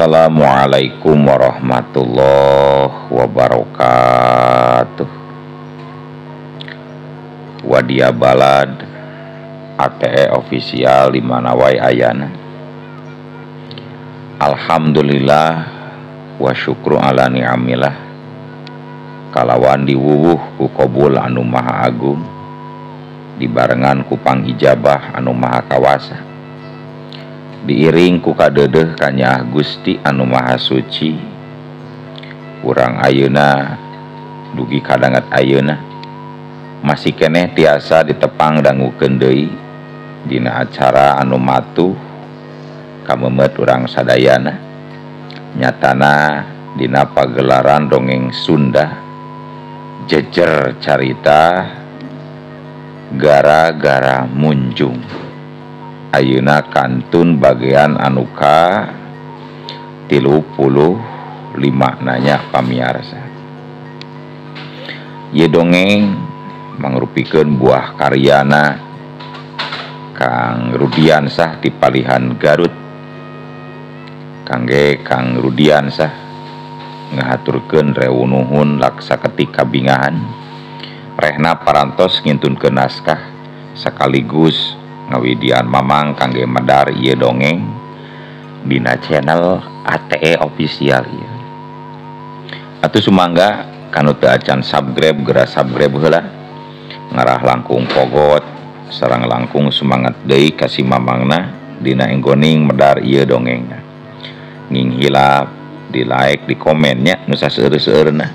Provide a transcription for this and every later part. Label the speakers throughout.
Speaker 1: Assalamualaikum warahmatullahi wabarakatuh. Wadia Balad ATE official di mana wae ayana. Alhamdulillah wa syukru ala ni'amillah. Kalawan diwuwuh ku qabul anu maha agung, dibarengan ku panghijabah anu maha kawasa, diiring ku kadeudeuh kanyaah Gusti anu maha suci. Urang ayeuna dugi kadanget ayeuna masih keneh tiasa ditepang dangukeun deui dina acara anu matuh kamemet urang sadayana, nyatana dina pagelaran dongeng Sunda jejer carita gara-gara munjung. Ayeuna kantun bagian anu ka 35 nanya pamiarsa. Ieu dongeng mangrupikeun buah karyana Kang Rudiansah di Palihan Garut. Kangge Kang Rudiansah ngahaturkeun reunuhun laksa ketika bingahan rehna parantos ngintunkeun naskah sekaligus ngawidian mamang kangge medar ieu dongeng dina channel ATE official ieu. Atuh sumangga kanu teu acan subscribe geura subscribe heula, ngarah langkung pogot sareng langkung semangat deui ka si mamangna dina enggoning medar ieu dongengna. Nging hilap di like di komennya nu saseueur-seueurna.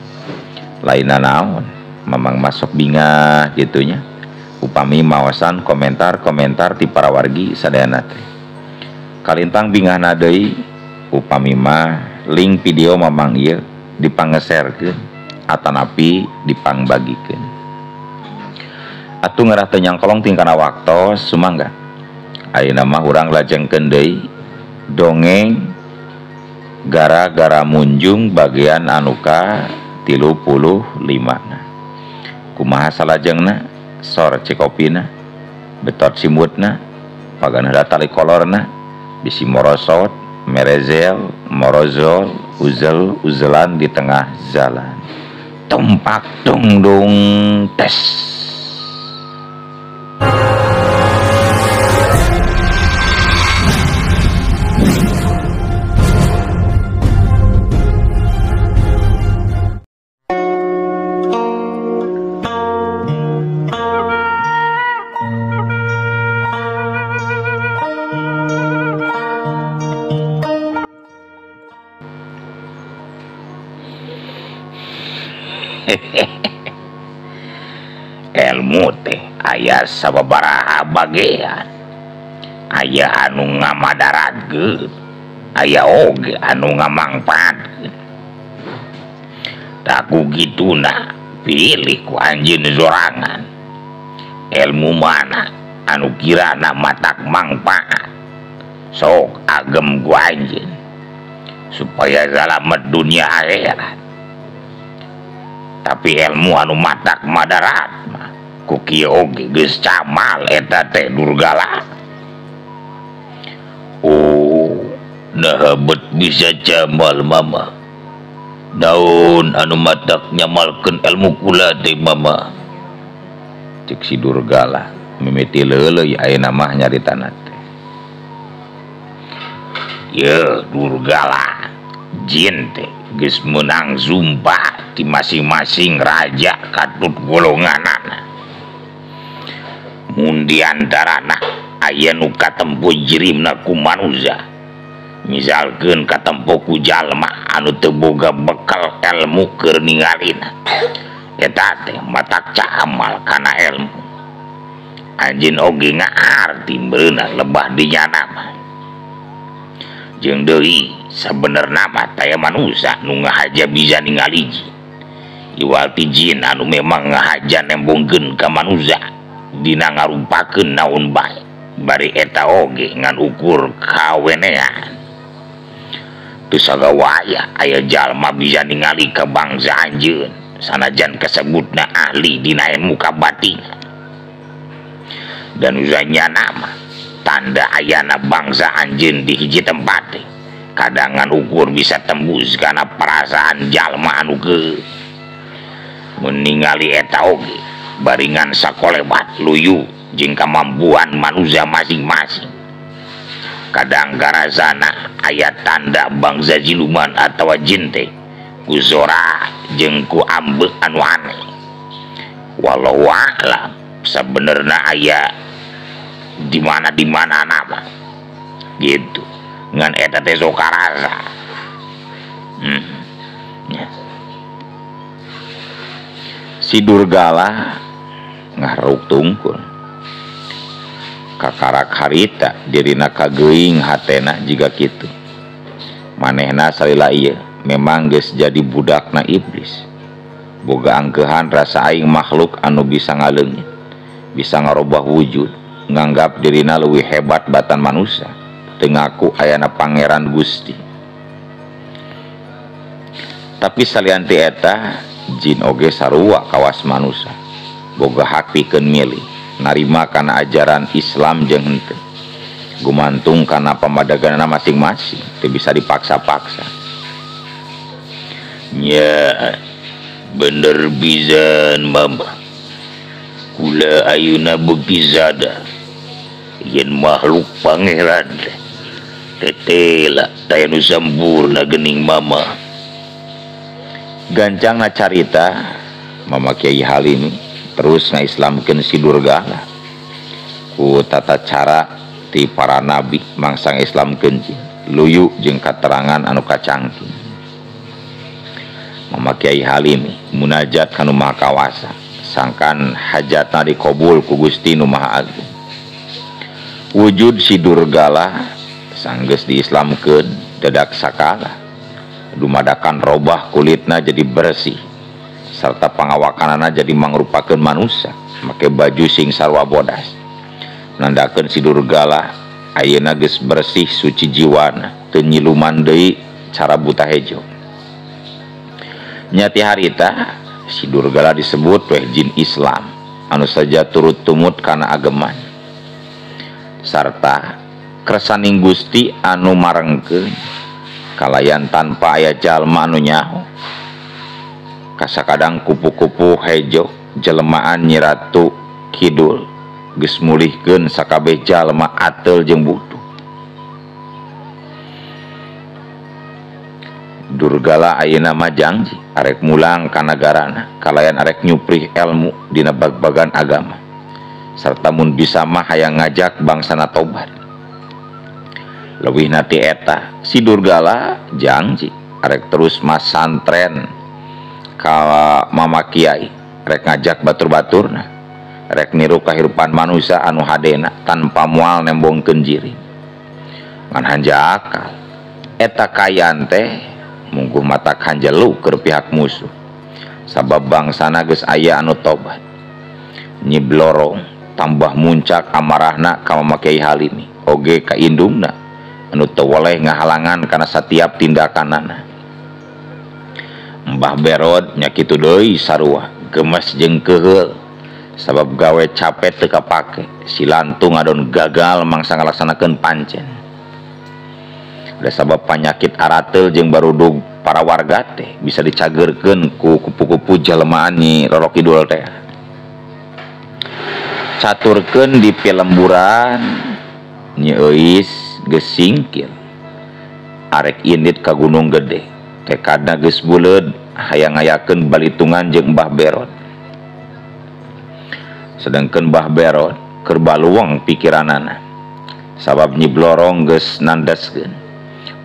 Speaker 1: Lainna naon mamang masuk bingah kitu nya. Upami mawasan komentar-komentar ti para wargi sadayana teh. Kalintang bingahna deui upami mah link video mamang ieu dipangeserkeun atanapi dipangbagikeun. Atuh ngarah teu nyangkolong tingkana waktos sumangga. Ayeuna mah urang lajengkeun deui dongeng gara-gara munjung bagian anu ka 35. Kumaha salajengna? Sor cikopina, betot simutna, pagan heula tali kolorna, bisi morosot, merezel, morozol, uzel, uzelan di tengah jalan. Tumpak dungdung tes. Ilmu teh aya sababaraha bagean, aya anu ngamadaratkeun, aya oge anu ngamangpaatkeun. Tak ku kituna pilih ku anjeun sorangan ilmu mana anu kirana matak mangpaat, sok agem ku anjeun supaya salamet dunia akhirat. Tapi ilmu anu matak madarat mah ku kieu oge geus camal eta teh Durgala. Oh, naha bet bisa camal mama. Naon anu matak nyamalkeun ilmu kula teh mama? Cek si Durgala mimiti leuleuy ayeuna mah nyaritana teh. Ye Durgala, jin teh geus meunang sumpah di masing-masing raja katut golonganana. Mun di antarana aya nu katempo jirimna ku manusia, misalkeun katempo ku jalma anu teu boga bekal ilmu keur ningalina, eta teh matak camal kana ilmu. Anjeun oge ngaarti beunah lebah di nyana mah. Jeung deui sabenerna mah taya manusia nu ngahaja bisa ningali jin. Iwal ti jin anu memang ngahaja nembongkeun ka manusia dina ngarupakeun naon bae, bari eta oge ngan ukur kawenean. Teu sagawaya aya jalma bisa ningali ka bangsa anjeun sanajan kasebutna ahli dina ilmu kabatinan. Dan usahanya nama tanda ayana bangsa anjeun di hiji tempat Kadangan ukur bisa tembus kana perasaan jalma anu ke meningali eta oge baringan sakolebat luyu jeung kamampuan manusia masing-masing. Kadang garasana aya tanda bangsa jiluman atawa jin teh ku zora jeung ku ambek anu aneh. Walau a'lam sabenerna aya di mana nama gitu. Ngan eta teh sok karasa. Ya. Si Durgala ngahruk tungkul. Kakarak harita dirina kageuing hatena jiga kitu. Manehna salila ieu memang geus jadi budakna iblis. Boga angkeuhan rasa aing makhluk anu bisa ngaleungit, bisa ngarobah wujud, nganggap dirina leuwih hebat batan manusia. Teu ngaku ayana pangeran Gusti. Tapi salian ti eta jin oge sarua kawas manusia. Boga hak pikeun milih, narima kana ajaran Islam jeung henteu. Gumantung kana pamadaganana masing-masing, teu bisa dipaksa-paksa. Nya bener pisan mama. Kula ayeuna beuki sadar yen makhluk pangeran tetela taya nu sampurna geuning mama. Gancangna carita Mama Kiai Halimi terus ngaislamkeun si Durgala ku tata cara ti para nabi mangsa ngaislamkeun jin luyu jeung katerangan anu kacangking. Mama Kiai Halimi munajat ka Nu Maha Kawasa sangkan hajatna dikabul ku Gusti Nu Maha Agung. Wujud si Durgala sanggeus diislamkeun dadak sakala dumadakan robah kulitna jadi bersih sarta pangawakanana jadi mangrupakeun manusia make baju sing sarua bodas nandakeun si Durgala ayeuna geus bersih suci jiwana teu nyiluman deui cara buta hejo. Nya ti harita si Durgala disebut weh jin Islam anu saja turut tumut kana ageman sarta kersaning Gusti anu marengkeun kalayan tanpa aya jalma anu nyaho. Kasakadang kupu-kupu hejo jelemaan Nyi Ratu Kidul geus mulihkeun sakabeh jalma ateul jeung butuh. Durgala ayeuna mah jangji arek mulang ka nagarana kalayan arek nyuprih elmu dina bag-bagan agama sarta mun bisa mah hayang ngajak bangsana tobat. Leuwihna ti eta si Durgala jangji arek terus masantren ka Mama Kiai rek ngajak batur-baturna rek niru kahirupan manusia anu hadena tanpa moal nembongkeun jiri. Ngan hanja akal eta kayan teh mungguh mata hanjelu keur pihak musuh sabab bangsana geus aya anu tobat. Nyi Blorong tambah muncak amarahna ka Mama Kiai Halimi oge ka indungna anu teu weleh ngahalangan kana satiap tindakanana. Mbah Berod nya kitu deui sarua gemes jeung keuheul sabab gawe capek teu kapake si lantung ngadon gagal mangsa ngalaksanakeun pancen. Da sabab panyakit arateul jeung barudug para warga teh bisa dicageurkeun ku kupu-kupu jelemaan Nyi Roro Kidul teh. Caturkeun di pilemburan Nyi Euis geus singkir arek indit ka Gunung Gede tekadna geus buleud hayang ngayakeun balitungan jeung Mbah Berod. Sedangkeun Mbah Berod keur baluweng pikiranana sabab Nyi Blorong geus nandaskeun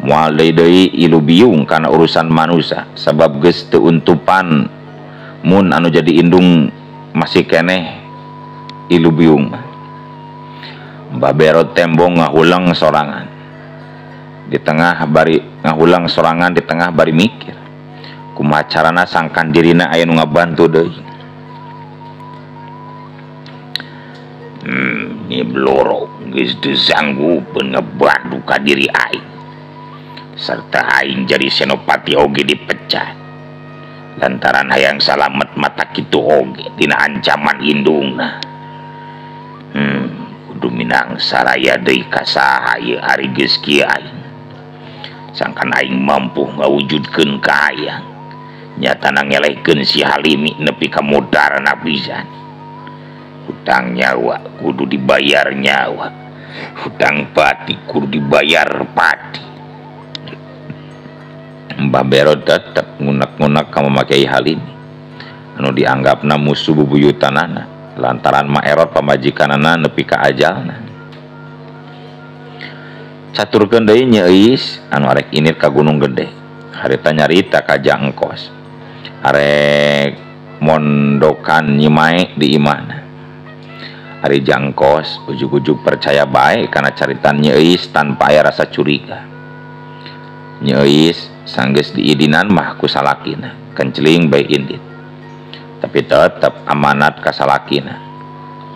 Speaker 1: moal deui ilu biung kana urusan manusia sabab geus teu untupan mun anu jadi indung masih keneh ilu biung. Mbah Berod tembong ngahulang sorangan di tengah bari ngahulang sorangan di tengah bari mikir kumaha carana sangkan dirina aya nu ngabantu deui. Nyi Blorong geus teu sanggup ngebantu ka diri aing serta aing jadi senopati oge dipecat lantaran hayang salamet mata kitu oge tina ancaman indungna. Kudu minang saraya deui ka saha ieu ari geus kieu aing. Sangkan aing mampu ngawujudkeun kahayang. Nyatana ngelehkeun si Halimi nepi ka mudarna pisan. Hutang nyawa kudu dibayar nyawa. Hutang pati kudu dibayar pati. Mbah Berod tetep ngunek-ngunek ka Mama Kyai Halimi anu dianggapna musuh bubuyutanana lantaran Ma Erot pamajikanana nepi ka ajalna. Caturkeun deui Nyi Euis anu arek init ka Gunung Gede. Harita nyarita ka Jangkos. Arek mondokan Nyi Mae di imahna. Ari Jangkos ujug-ujug percaya bae kana caritan Nyi Euis tanpa aya rasa curiga. Nyi Euis sanggeus diidinan mah ku salakina, kenceling bae indit. Tapi tetep amanat ka salakina.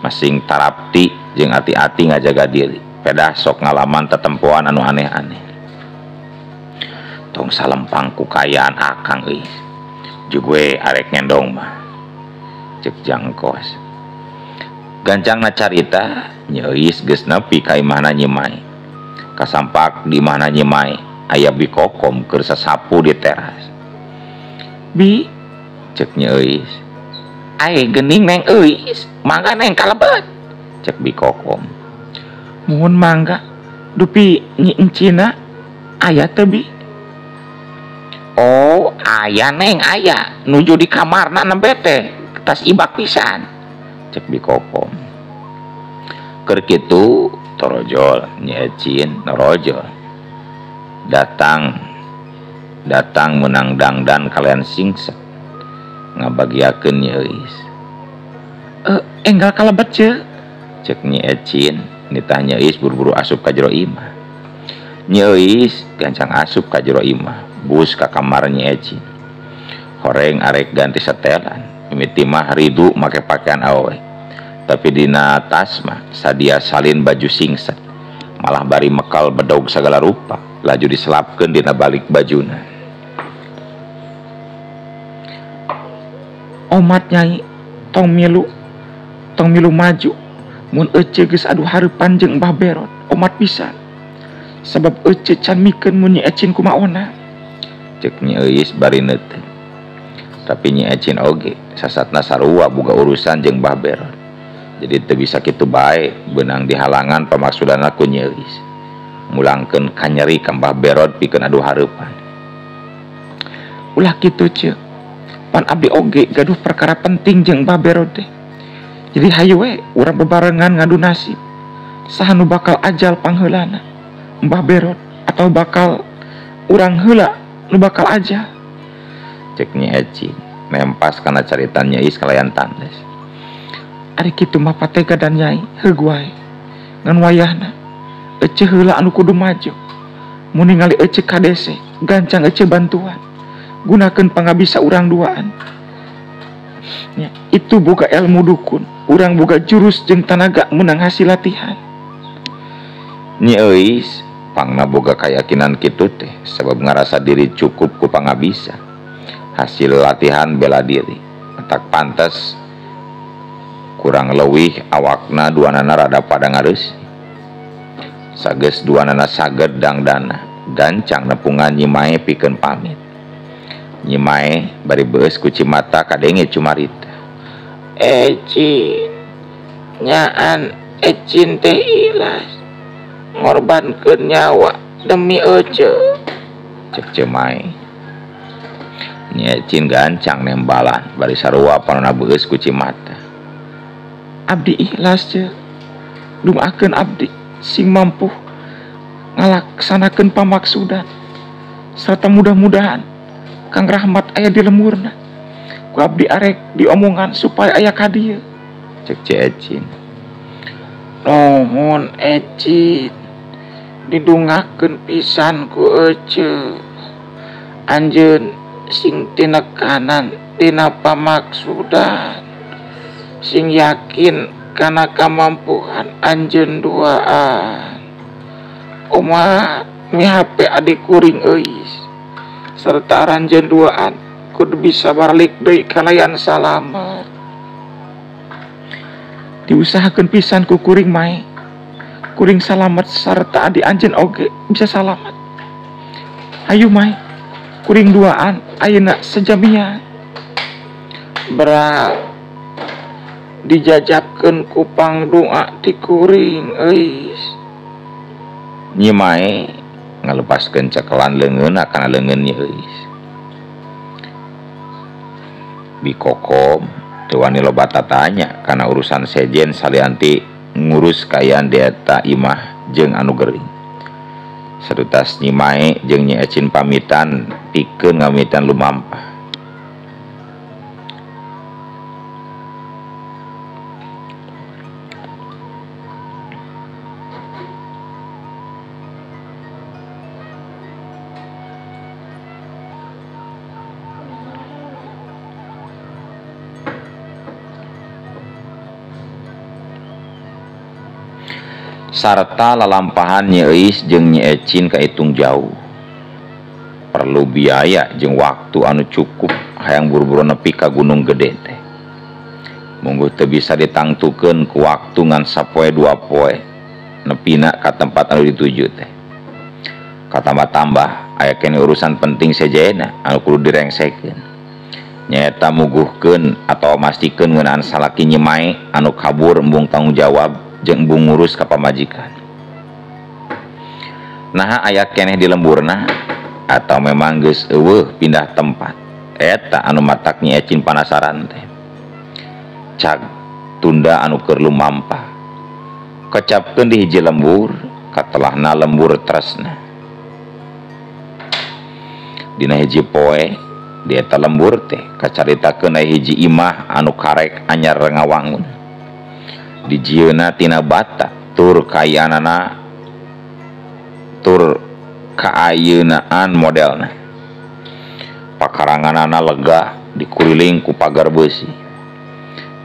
Speaker 1: Masing tarapti jeung ati-ati ngajaga diri. Pedah sok ngalaman tetempoan anu aneh-aneh. Tong salempang ku kayaan akang euy. Jeung we arek ngendong mah. Cek Jangkos. Gancangna carita, Nyi Euis geus nepi ka imahna Nyi Mae. Kasampak di imahna Nyi Mae, aya Bi Kokom keur sasapu di teras. Bi, cek Nyi Euis. Ae geuning Neng Euis, mangga Neng kalebet. Cek Bi Kokom. Muhun mangga, dupi Nyi Encina aya teu Bi? Oh, aya Neng aya, nuju di kamarna nembe teh, tas ibak pisan. Cek Bi Kokom. Keur kitu torojol Nyi Ecin norojol. Datang menang dangdan kalian singset ngabagiakeun Nyi Euis. Enggal kalebet ce. Cek Nyi Ecin nitah Nyi Euis buru-buru asup ka jero imah. Nyi Euis gancang asup ka jero imah, bus ka kamar Nyi Ecin. Horeng arek ganti setelan. Mimiti mah ridu make pakaian awewe. Tapi dina tas mah sadia salin baju singset. Malah bari mekal bedog segala rupa, laju diselapkeun dina balik bajuna. Omat Nyai, tong milu maju. Mun ece geus adu hareupan jeung Mbah Berod, omat pisan. Sabab ece can mikeun mun Nyi Ecin kumaona. Cek Nyi Euis bari neuteun. Tapi Nyi Ecin oge sasatna sarua boga urusan jeung Mbah Berod. Jadi teu bisa kitu bae beunang dihalangan pamaksudana ku Nyi Euis. Mulangkeun kanyeri ka Mbah Berod pikeun adu hareupan. Ulah kitu ce. Pan abdi oge gaduh perkara penting jeung Mbah Berod teh. Jadi hayu we urang bebarengan ngadu nasib. Saha nu bakal ajal pangheulana? Mbah Berod atau bakal urang heula nu bakal ajal? Cek Nyi Ecin nempas kana caritan Nyi Euis kalayan tandes. Ari kitu mah patega dan Nyai heug wae. Ngan wayahna ece heula anu kudu maju. Mun ningali ece kadese, gancang ece bantuan. Gunakeun pangabisa urang duaan. Nya, itu boga ilmu dukun, urang boga jurus jeung tanaga menang hasil latihan. Nyi Euis pangna boga kayakinan kitu teh sabab ngarasa diri cukup ku pangabisa. Hasil latihan bela diri tak pantas kurang leuwih awakna duanana rada pada ngareusi. Sageus duanana saged dangdana gancang nepungan Nyi Mae pikeun pamit. Nyi Mae bari beus ku cimata kadenge cumarita. Ecin nyaan Ecin teh ikhlas ngorbankeun nyawa demi ece. Cek Ceu Mae. Nyi Ecin gancang nembalan bari sarua panona beus ku cimata. Abdi ikhlas ce. Dungakeun abdi sing mampu ngalaksanakeun pamaksudan serta mudah-mudahan Kang Rahmat aya di lemurna. Ku abdi arek diomongan supaya aya ka dieu. Cek Ceu Ecin. Nuhun Ecin, didungakeun pisan ku ece. Anjeun sing tinekanan tina pamaksudan, sing yakin kana kamampuan anjeun duaan. Oma mihape adik kuring euis serta aranjeun duaan kudu bisa balik deui kalayan salamet. Diusahakeun pisan ku kuring mae, kuring salamet sarta adik anjeun oge bisa salamet. Hayu Mai kuring duaan ayeuna sejamian. Berat dijajabkeun ku pangdoa ti kuring euis. Nyi Mae ngalepaskeun cekelan leungeunna kana leungeun Nyi Euis. Bikokom teu wani loba tatanya kana urusan sejen salianti ngurus kaayaan di eta imah jeung anu gering. Sadutas Nyi Mae jeung Nyi Ecin pamitan pikeun ngamitan lumampah. Sarta lalampahan Nyi Euis jeung Nyi Ecin kaitung jauh. Perlu biaya jeung waktu anu cukup hayang buru-buru nepi ka Gunung Gede teh. Mungguh teu bisa ditangtukeun ku waktu ngan sapoe dua poe nepina ka tempat anu dituju teh. Katambah-tambah aya keneh urusan penting sejena anu kudu direngsekeun. Nyaeta muguhkeun atawa mastikeun ngeunaan salaki Nyi Mae anu kabur embung tanggung jawab jeung embung ngurus ka pamajikan. Naha aya keneh di lemburna atau memang geus eueuh pindah tempat. Eta anu matak Nyi Ecin panasaran teh. Cag tunda anu keur lumampah. Kecapkeun di hiji lembur, katelahna lembur tresna. Dina hiji poe di eta lembur teh kacaritakeun aya hiji imah anu karek anyar ngawangun. Dijieuna tina bata tur kayanana tur kaayeunaan modelna. Pakaranganana lega dikuriling ku pagar beusi.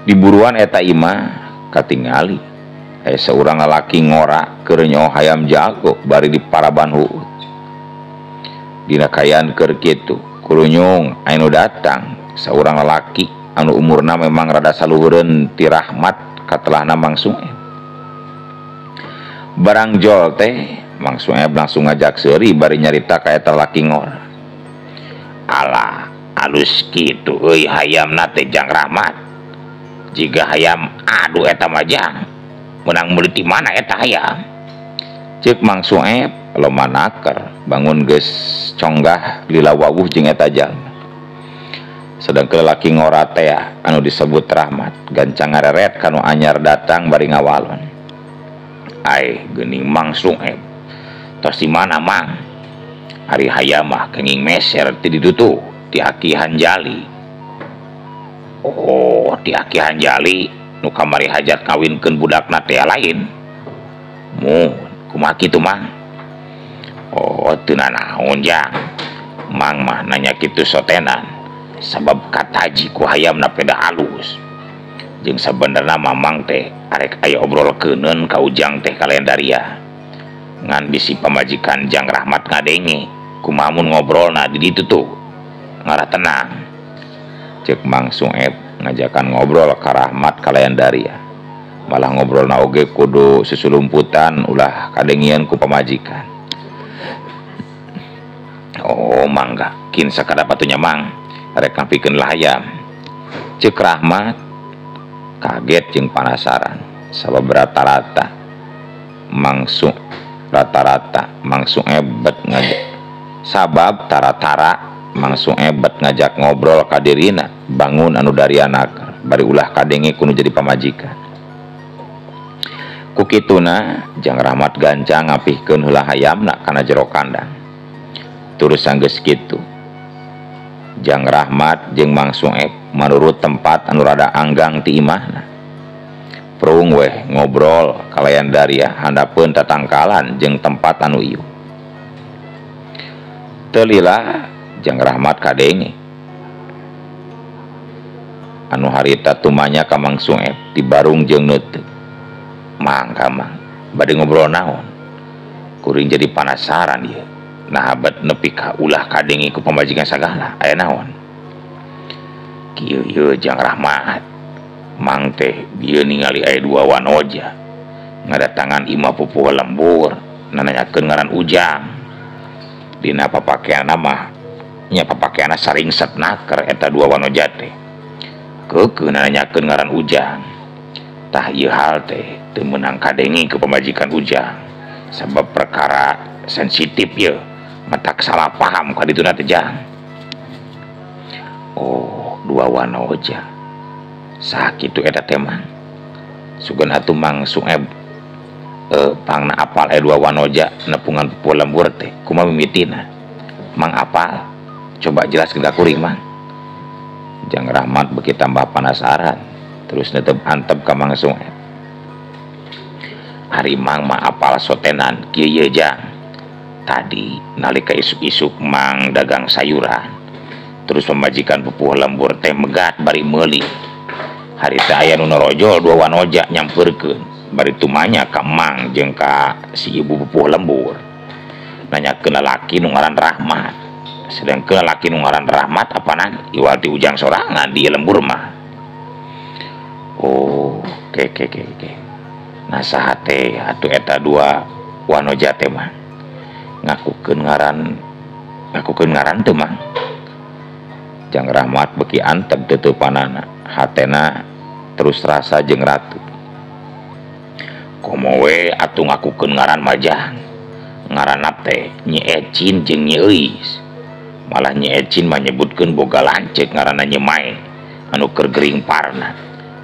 Speaker 1: Di buruan eta imah katingali aya saurang lalaki ngora keur nyoh hayam jago bari diparaban huut. Dina kaayaan keur kitu kurunyung anu datang saurang lalaki anu umurna memang rada saluhureun ti Rahmat katelahna Mang Sueb. Barang jol teh Mang Sueb langsung ngajak seuri bari nyarita ka eta laki ngora. Alah, alus kitu euy hayamna teh Jang Rahmat. Jiga hayam adu eta mah Jang. Meunang meuli ti mana eta hayam? Ceuk Mang Sueb loma naker bangun geus conggah lila wawuh jeung eta jalma. Sedangkan lelaki ngora teh anu disebut Rahmat gancang ngareret kanu anyar datang bari ngawalon. Ai geuning Mang Sueb. Tos di mana Mang? Ari hayam mah kenging meser ti ditu ti Aki Hanjali. Oh, ti Aki Hanjali nu kamari hajat kawinkeun budakna teh lain. Mun kumaha kitu Mang? Oh, teu nanaon Jang. Mang mah nanya kitu sotenan. Sabab kataji ku hayamna peda halus. Jeung sabenerna Mamang teh arek aya obrolkeuneun ka Ujang teh kalayan daria. Ngan bisi pamajikan Jang Rahmat ngadenge kumaha mun ngobrolna di ditu tuh ngarah tenang. Ceuk Mang Sueb ngajakan ngobrol ka Rahmat kalayan daria. Malah ngobrolna oge kudu susulumputan ulah kadengian ku pamajikan. Oh mangga kin sakadap atunya Mang. Rek nampikeun lah hayam. Ceuk Rahmat kaget jeung panasaran sabab rata-rata Mang Sueb ngajak sabab tara-tara Mang Sueb ngajak ngobrol ka dirina bangun anu dariana bari ulah kadenge kudu jadi pamajikan. Ku kituna Jang Rahmat gancang ngapihkeun heula hayamna kana jero kandang. Terus sanggeus kitu Jang Rahmat jeung Mang Sueb manurut tempat anu rada anggang ti imahna. Prung weh ngobrol kalayan daria handapeun tatangkalan jeung tempat anu ieu. Teu lila Jang Rahmat kadenge anu harita tumanya ka Mang Sueb di barung jeung neuteuk. Mang ka Mang bade ngobrol naon? Kuring jadi panasaran ieu. Nah abad nepi ka ulah kadenge ku pamajikan sagala aya naon? Kieu ieu Jang Rahmat. Mang teh bieu ningali aya dua wanoja ngadatangan imah pupuh lembur nanyakeun ngaran Ujang. Dina papakeanna mah nya papakeanna saringset naker eta dua wanoja teh. Keukeuh nanyakeun ngaran Ujang. Tah ieu hal teh teu meunang kadenge ku pamajikan Ujang. Sabab perkara sensitif ieu, matak salah paham ka dituna teh Jang. Oh, dua wanoja. Sakitu eta teh Mang. Sugan atuh Mang Sueb pangna apal dua wanoja nepungan pupuh lembur teh kumaha mimitina. Mang apal? Coba jelaskeun ka kuring Mang. Jang Rahmat beuki tambah penasaran terus netep antep ka Mang Sueb. Ari Mang mah apal sotenan kieu ye Jang. Tadi nalika isuk-isuk Mang dagang sayuran terus pamajikan pupuh lembur teh megat bari meuli. Harita aya nu norojol dua wanoja nyamperkeun bari tumanya ka Mang jeung ka si ibu pupuh lembur. Nanyakeun lalaki nu ngaran Rahmat. Sedangkeun lalaki nu ngaran Rahmat apanan iwal ti Ujang sorangan di lembur mah. Oh, ke ke ke ke. Nah saha teh atuh eta dua wanoja teh mah ngakukeun ngaran teu Mang. Jang Rahmat beuki antep teuteupanana, hatena terus rasa jeung ratu. Komo we atuh ngakukeun ngaran mah Jang. Ngaranna teh Nyi Ecin jeung Nyi Euis. Malah Nyi Ecin mah nyebutkeun boga lanceuk ngaranna Nyi Mae anu keur gering parna.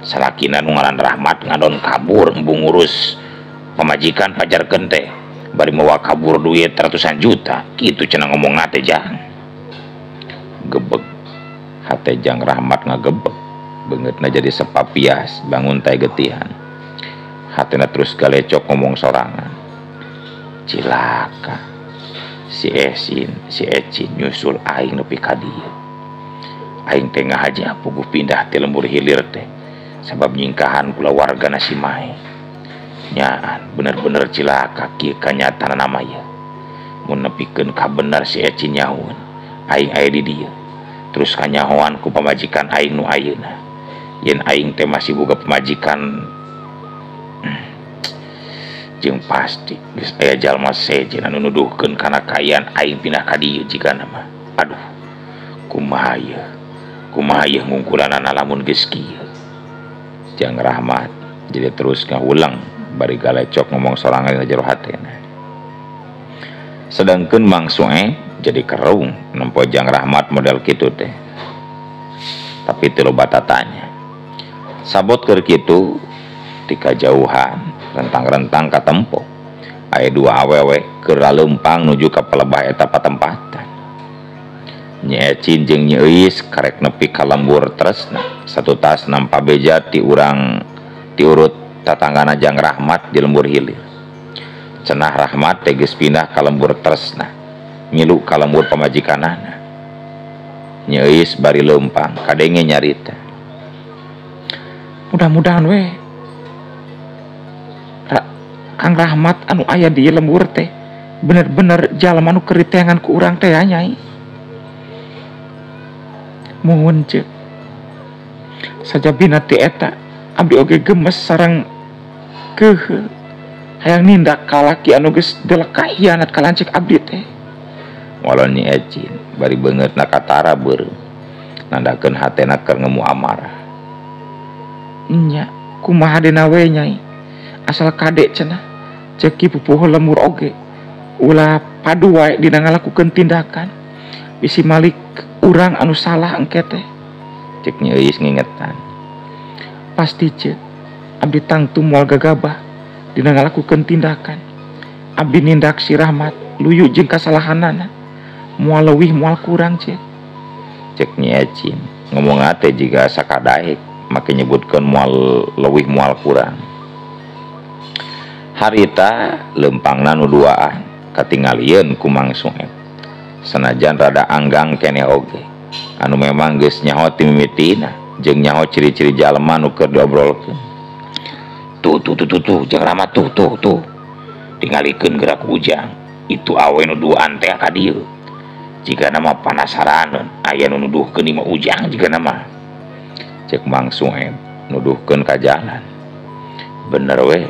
Speaker 1: Salakina nu ngaran Rahmat ngadon kabur embung ngurus pamajikan pajarkeun teh bari mawa kabur duit ratusan juta. Kitu cenah ngomongna teh Jang. Gebeg hate Jang Rahmat ngagebeg, beungeutna jadi sepapias bangun teh getihan. Hatena terus galecok ngomong sorangan. Cilaka si Esin, si Ecin nyusul aing nepi ka dieu. Aing teh ngahaja puguh pindah ti lembur hilir teh sabab nyingkahan kulawargana si Mae. Nyaan bener-bener cilaka kieu kanyatana mah ieu. Mun nepikeun ka bener si Ecin nyahueun aing aya di dieu. Terus kanyahoan ku pamajikan aing nu ayeuna. Yen aing teh masih boga pamajikan jeung pasti geus aya jalma sejen anu nuduhkeun kana kaayaan aing pindah ka dieu jigana mah. Aduh, kumaha ieu? Kumaha ieu ngungkulanana lamun geus kieu? Jang Rahmat jadi terus ngahulang bari galecok ngomong sorangan dina jero hatena. Sedangkeun Mang Sueb jadi kerung nempo Jang Rahmat model kitu teh. Tapi teu loba tatanya. Sabot keur kitu ti kajauhan rentang-rentang katempo aya dua awewe keur laleumpang nuju ka pelebah eta patempatan. Nyi Ecin jeung Nyi Euis karek nepi ka lembur tresna satutas nampa beja ti urang ti urut tatanggana Jang Rahmat di lembur hilir. Cenah Rahmat teh geus pindah ka lembur tresna ngilu ka lembur pamajikanana. Nyi Euis bari leumpang kadenge nyarita. Mudah-mudahan we Kang Rahmat anu aya di lembur teh bener-bener jalma anu keur diteangan ku urang teh nyai. Muhun ceuk. Sajabina ti eta abdi oge gemes sareng keuheuh hayang nindak ka laki anu geus deleka hianat ka lanceuk abdi teh. Walon Nyi Ecin bari beungeutna katara beureum nandakeun hatena keur ngemu amarah. Nya kumaha dena we nyai, asal kadek cenah ceuk ki pupuh lembur oge ulah padu wae dina ngalakukeun tindakan bisi malik urang anu salah engke teh. Ceuk Nyi Euis ngingetan. Pasti ceuk abdi tangtu moal gagabah dina ngalakukeun tindakan. Abdi nindak si Rahmat luyu jeung kasalahanana moal leuwih moal kurang ceuk. Ceuk Nyi Ecin ngomong teh jiga sakadaek make nyebutkeun moal leuwih moal kurang. Harita lempangna nu duaan katingalieun ku Mang Sueb. Sanajan rada anggang keneh oge anu memang geus nyaho ti mimitina jeung nyaho ciri-ciri jalma nu keur diobrolkeun. Tuh tuh tuh tuh tuh Jang Rahmat tuh tuh tuh tingalikeun gerak Ujang itu awe nu duaan teh ka dieu. Jigana mah panasaraneun aya nu nuduhkeun imah Ujang jigana mah. Ceuk Mang Sueb nuduhkeun ka jalan. Bener we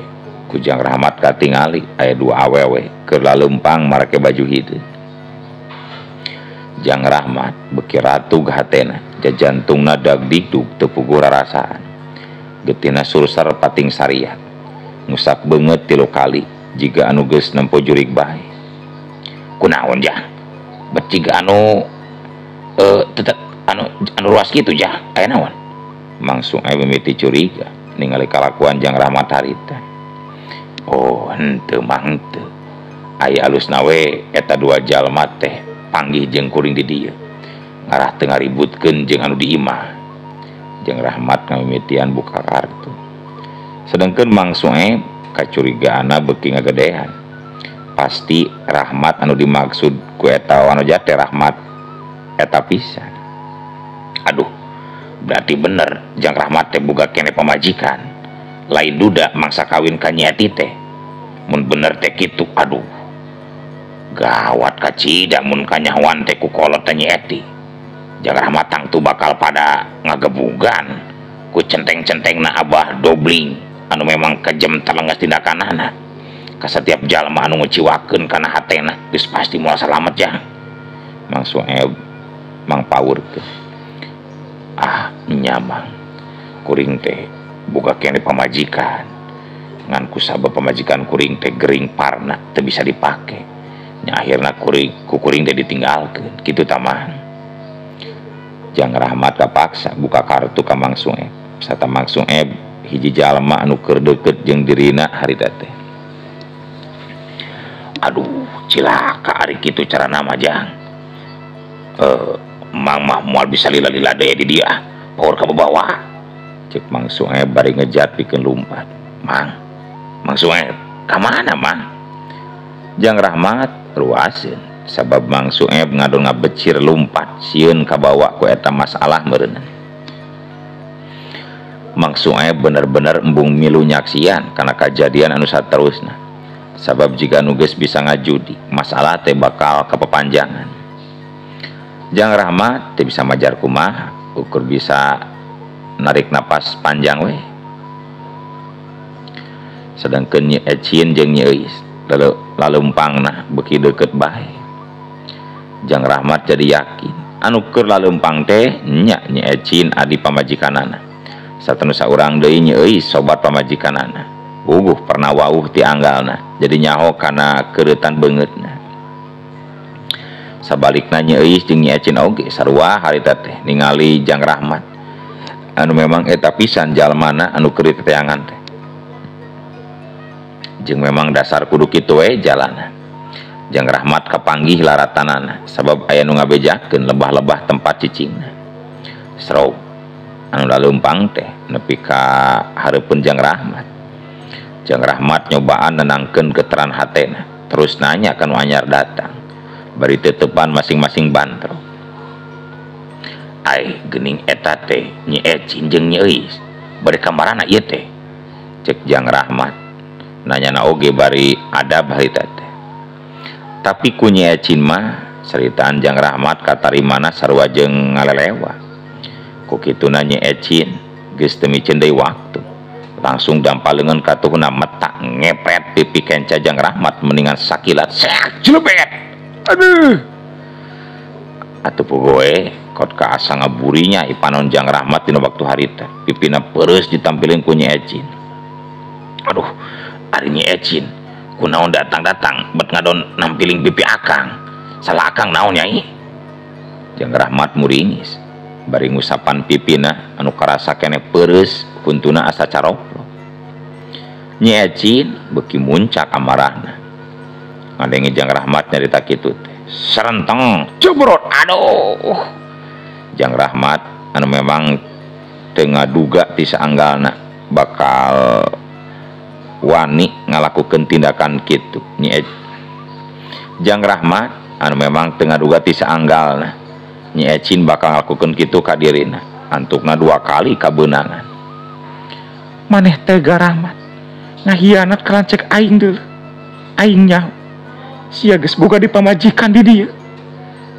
Speaker 1: ku Jang Rahmat katingali aya dua awewe keur laleumpang marake baju hideung. Jang Rahmat beuki ratug hatena, jajantungna dagdikduk teu puguh rarasaan. Getihna sursar pating sariat. Ngusap beungeut 3 kali jiga anu geus nempo jurig bae. Kunaon Jang? Bet jiga anu tetep anu ruas kitu Jang, aya naon? Mang Sueb mimiti curiga ningali kalakuan Jang Rahmat harita. Oh, henteu mang teu. Aya alusna we eta dua jalma teh panggih jeung kuring di dieu. Ngarah teu ngaributkeun jeung anu di imah. Jang Rahmat ngamimitian buka kartu. Sedangkeun Mang Sueb kacurigaanna beuki ngagedehan. Pasti Rahmat anu dimaksud ku eta anu jate Rahmat eta pisan. Aduh, berarti bener Jang Rahmat teh boga kene pamajikan. Lain duda mangsa kawin ka Nyi Eti teh. Mun bener teh kitu, aduh. Gawat kacida mun kanyahoan teh ku kolot teh Nyi Eti. Jang Rahmat tangtu bakal pada ngagebugan ku centeng-centengna Abah Dobling anu memang kejem telenges tindakanana. Ka setiap jalma anu nguciwakeun kana hatena geus pasti moal salamet Jang. Mang Sueb mangpaurkeun. Ah, nya Mang. Kuring teh boga kene pamajikan. Ngan kusabab pamajikan kuring teh gering parna teu bisa dipake. Nya akhirna kuring ku kuring teh ditinggalkeun kitu tah Mang. Jang Rahmat kapaksa buka kartu ka Mang Sueb. Sata Mang Sueb hiji jalma anu keur deukeut jeung dirina harita teh. Aduh, cilaka ari kitu carana mah Jang. Mang mah moal bisa lila-lila deui di dieu ah. Power ka bawa. Cek Mang Sueb bari ngejat pikeun lumpat. Mang, Mang Sueb, ka mana Mang? Jang Rahmat ruaseun sabab Mang Sueb ngadon ngabecir lumpat sieun kabawa ku eta masalah meureunna. Mang Sueb bener-bener embung milu nyaksian kana kajadian anu saterusna. Sabab jika nu geus bisa ngajudi, masalah teh bakal kapapanjangan. Jang Rahmat teh bisa majar kumaha, ukur bisa narik napas panjang we. Sedangkeun Nyi Ecin jeung Nyi Euis laleumpangna beuki deukeut bae. Jang Rahmat jadi yakin anu keur laleumpang teh nya Nyi Ecin adi pamajikanana. Satenu saurang deui Nyi Euis sobat pamajikanana. Uguh pernah wauh ti anggalna, jadi nyaho kana keureutan beungeutna. Sabalikna Nyi Euis jeung Nyi Ecin oge sarua harita teh ningali Jang Rahmat anu memang eta pisan jalmana anu keur diteangan teh. Jeung memang dasar kudu kitu we jalana. Jang Rahmat kapanggih laratanana sabab aya nu ngabejakeun lebah-lebah tempat cicingna. Srow anu laleumpang teh nepi ka hareupeun Jang Rahmat. Jang Rahmat nyobaan nenangkeun geteran hatena, terus nanya ka nu anyar datang. Bari teuteupan masing-masing bantro. Ai geuning eta teh Nyi Ecin jeung Nyi Euis, bari kamarana ieu teh? Cek Jang Rahmat. Nanyana oge bari adab harita teh. Tapi ku Nyi Ecin mah ceritaan Jang Rahmat katarimana sarua jeung ngalelewa. Ku kituna Nyi Ecin geus teu miceun deui waktu. Langsung dampal leungeun katuhna metak ngepret pipi kenca Jang Rahmat mendingan sakilat seak jelebet. Aduh. Atuh pogoe kot ka asa ngaburinya ipanon Jang Rahmat dina waktu harita. Pipina peureus ditampilin ku Nyi Ecin. Aduh, ari Nyi Ecin kunaon datang-datang bet ngadon nampiling pipi akang. Salah akang naon nyai? Jang Rahmat muringis bari ngusapan pipina anu karasa keneh peureus huntuna asa caroplo. Nyi Ecin beuki muncak amarahna. Ngadenge Jang Rahmat nyarita kitu teh. Serenteng jebrot aduh. Jang Rahmat anu memang teu ngaduga ti saanggalna bakal wani ngalakukeun tindakan kitu. Nyi Jang Rahmat anu memang teu ngaduga ti saanggalna Nyi Ecin bakal ngalakukeun kitu ka dirina. Antukna 2 kali kabeunangan. Maneh tega Rahmat ngahianat ka lanceuk aing deuleu. Aing nyaho sia geus boga di pamajikan di dieu.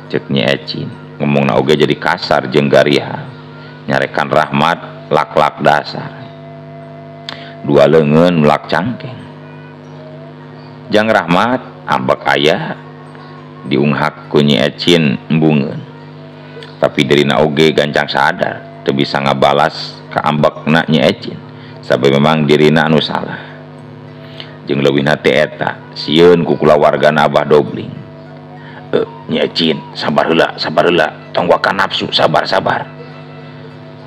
Speaker 1: Cek Nyi Ecin ngomongna oge jadi kasar jeung gariha. Nyarekan Rahmat lak-lak dasar. 2 leungeun melak cangkeng. Jang Rahmat ambek aya Diunghak ku Nyi Ecin embungeun. Tapi dirina oge gancang sadar teu bisa ngabalas kaambekna Nyi Ecin sampai memang dirina anu salah. Jeung leuwihna ti eta sieun ku kulawargana Abah Dobling. Nyi Ecin sabar heula tong waka nafsu sabar-sabar.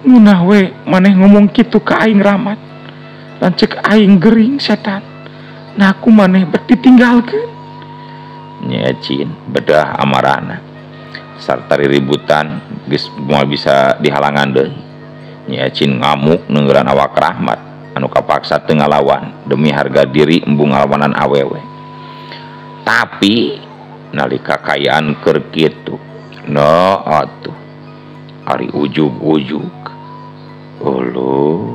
Speaker 2: Ngeunah we maneh ngomong kitu ka aing Rahmat. Lanceuk aing gering setan. Nah aku maneh bet ditinggalkeun.
Speaker 1: Nyi Ecin bedah amarana. Sarta riributan geus moal bisa dihalangan deui. Nyi Ecin ngamuk neunggeran awak Rahmat anu kapaksa teu ngalawan demi harga diri embung ngalawanan awewe. Tapi nalika kaayaan keur kitu, no atuh ari ujug-ujug uluh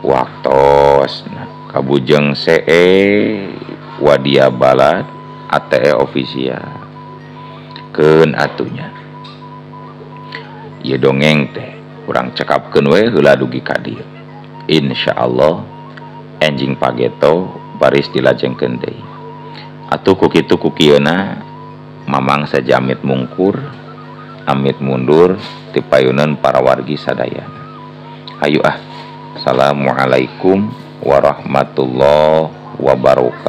Speaker 1: waktosna kabujeng see wadia balad ATE official keun atunya ieu dongeng teh urang cekapkeun we heula dugi ka dieu. Insyaallah enjing pageto baris dilajengkeun deui. Atuh ku kitu ku kieuna mamang sajamit mungkur amit mundur ti payunan para wargi sadayana. Hayu ah. Assalamualaikum warahmatullahi wabarakatuh.